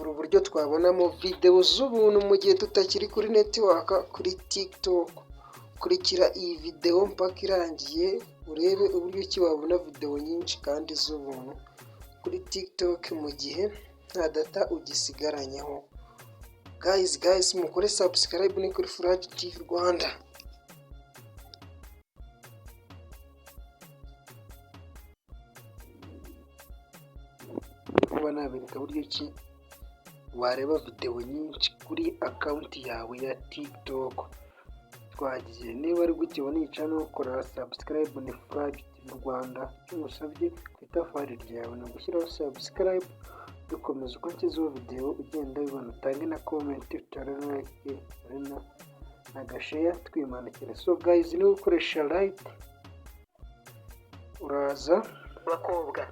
Dore uburyo twabonamo videwo z'ubuntu mu gihe tutakiri kuri network kuri TikTok. Kurikira iyi videwo mpaka irangiye, urebe uburyo ki wabona videwo nyinshi kandi z'ubuntu kuri TikTok mu gihe nta data ugisigaranyeho. Guys, guys, mukore subscribe, ni kuri Furaji TV Rwanda. Kuba nabereka buryo ki wareba videwo nyinshi kuri account yawe ya TikTok. Twagiye. Niba ari ukibona iyi channel, kora subscribe, ni Furaji TV Rwanda. Icyo ngusabye ku itafari ryawe ni ugushyiraho subscribe, dukomeza uko nshyizeho videwo ugenda ubibona, utange na comment, utare na like, utare na gashare, twimanukire. So guys, niba ukoresha Lite, uraza Bakobwa,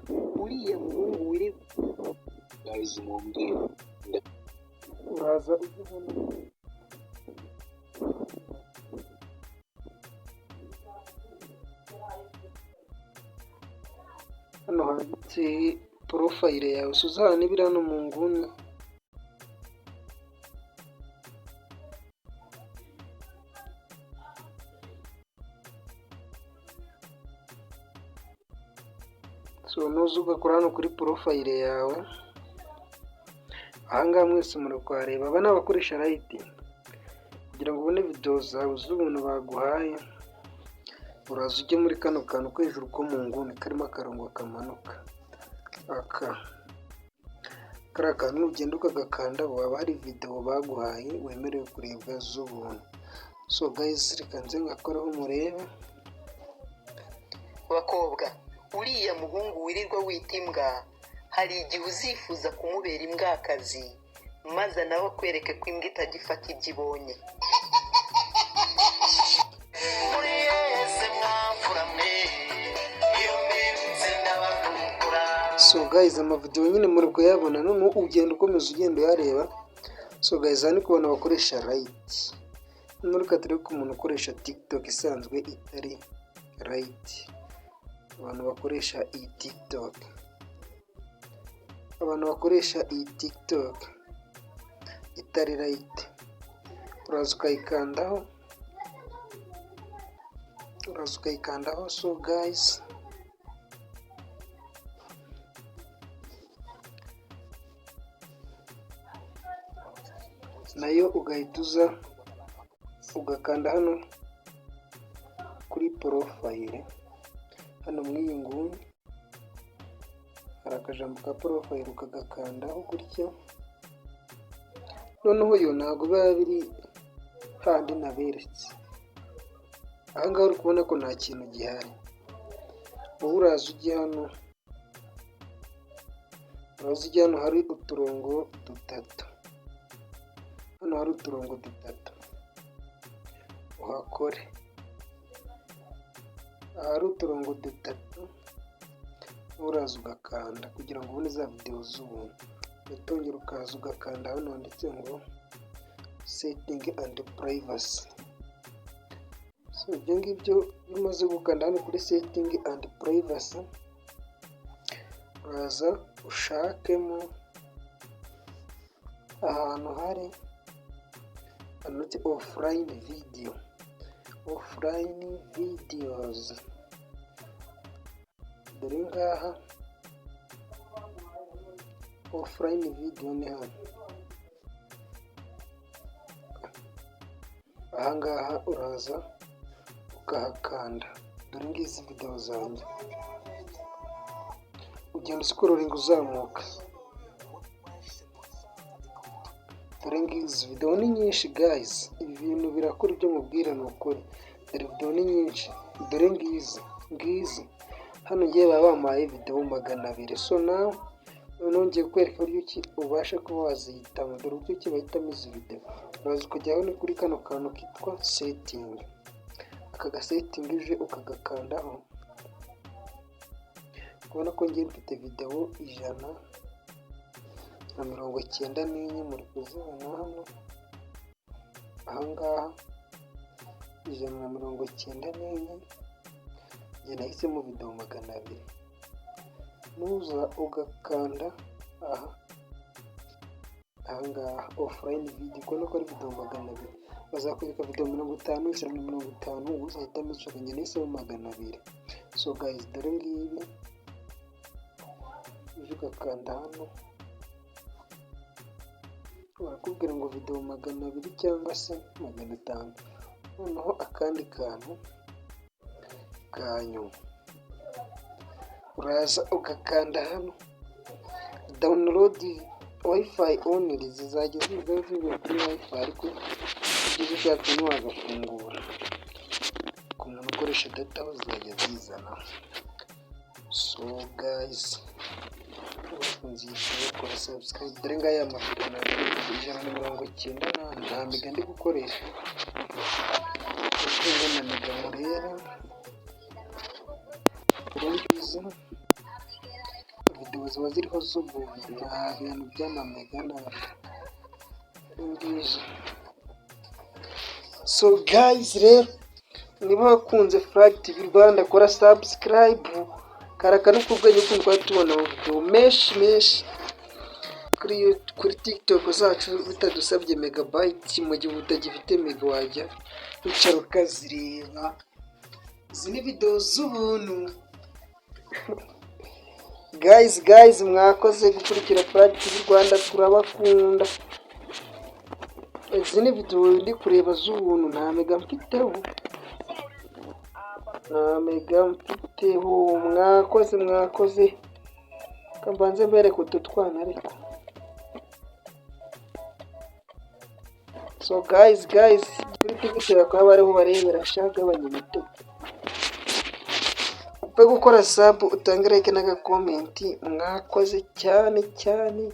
uriya muhungu wiri Guys, mumbwire. Uraza ujye hano handitse profile yawe, suzana ibiri hano mu nguni. So nuza ugakora hano kuri profile yawe, ahangaha mwese muri kuhareba, aba ni abakoresha Lite. Kugira ngo ubone videwo zawe z'ubuntu baguhaye, uraza ujye muri kano kantu ko hejuru ko mu nguni karimo akarongo kamanuka. Aka kariya kantu nugenda ukagakanda, waba hari videwo baguhaye wemerewe kurebwa z'ubuntu. So guys, reka nze ngakoreho murebe. Bakobwa, uriya muhungu wirirwa wita imbwa, hari igihe uzifuza kumubera imbwakazi, maze nawe akwereke ko imbwa itajya ifata ibyo ibonye. Muri yese mwamfura mwe, iyo mbibutse ndabakumbura. So guys, amavidewo nyine muri kuyabona, noneho ugenda ukomeza ugenda uyareba. So guys, aha ni ku bantu bakoresha Lite. Noneho reka turebe ku muntu ukoresha TikTok isanzwe itari Lite. Abantu bakoresha iyi TikTok, abantu bakoresha iyi TikTok itari Lite, uraza ukayikandaho, uraza ukayikandaho. So guys, nayo ugahita uza ugakanda hano kuri profile, hano muri iyi nguni hari akajambo ka profile, ukagakandaho gutya. Noneho yo ntabwo biba biri handi naberetse. Ahangaha uri kubona ko nta kintu gihari. Wowe uraza ujya hano, uraza ujya hano hari uturongo dutatu, hano hari uturongo dutatu, uhakore. Ahari uturongo dutatu uraza ugakanda kugira ngo ubone za videwo z'ubuntu. Uhita ukaza ugakanda hano handitse ngo setting and privacy. So ibyo ngibyo, iyo umaze gukanda hano kuri setting and privacy, uraza ushakemo ahantu hari handitse offline video, offline videos. Dore ngaha offline video ni hano. Ahangaha uraza ukahakanda. Dore ngizi videwo zanjye, ugenda uscrollinga uzamuka. Dore ngizi videwo ni nyinshi. Guys, ibi bintu birakora, ibyo mubwira ni ukuri. Dore videwo ni nyinshi, dore ngizi, ngizi hano. Ngiye baba bampaye videwo 200. So nawe noneho ngiye kukwereka uburyo ki ubasha kuba wazihitamo. Dore uburyo ki bahitamo izi videwo: uraza ukajya hano kuri kano kantu kitwa setting. Aka gasetting uje ukagakandaho, ubona ko ngiye mfite videwo 194, muri kuzibona hano ahangaha, 194. Njye nahisemo videwo 200. Nuza ugakanda aha. Ahangaha offline video, ubona ko ari video 200. Bazakwereka video 50, 150, uzahitamo icyo. Njye nahisemo 200. So guys, dore ngibi. Uje ugakanda hano, barakubwira ngo video 200 cyangwa se 500. Noneho akandi kantu ka nyuma, uraza ugakanda hano download WiFi only, zizajya ziza zivuye kuri WiFi, ariko ibyo ushaka ntiwagafungura. Ku muntu ukoresha data ho zizajya zizana. So guys, bakunze iyi, kora subscribe. Dore ngaya amavideo 190, nta mega ndi gukoresha, kuko na mega mureba ngizo video ziba ziriho z'ubuntu, nta bintu by'amamega, nta ngizo. So guys rero, niba wakunze Flag TV Rwanda, kora subscribe, karaka no kubwenge ukuntu twari tubona amavideo menshi menshi kuri TikTok zacu bitadusabye megabyte. Mu gihe utagifite mega, wajya wicara ukazireba. Izi ni video z'ubuntu. Guys, guys, mwakoze gukurikira Flag TV Rwanda, turabakunda. Izi ni video ndi kureba z'ubuntu, nta mega mfiteho, nta mega mfiteho. Mwakoze, mwakoze. Mbanze mbereke utu twana ariko. So guys, guys, kuri TikTok bakaba bariho barebera. Shaka gabanya imitego, upfe gukora sub, utange like n'agacomment. Mwakoze cyane cyane.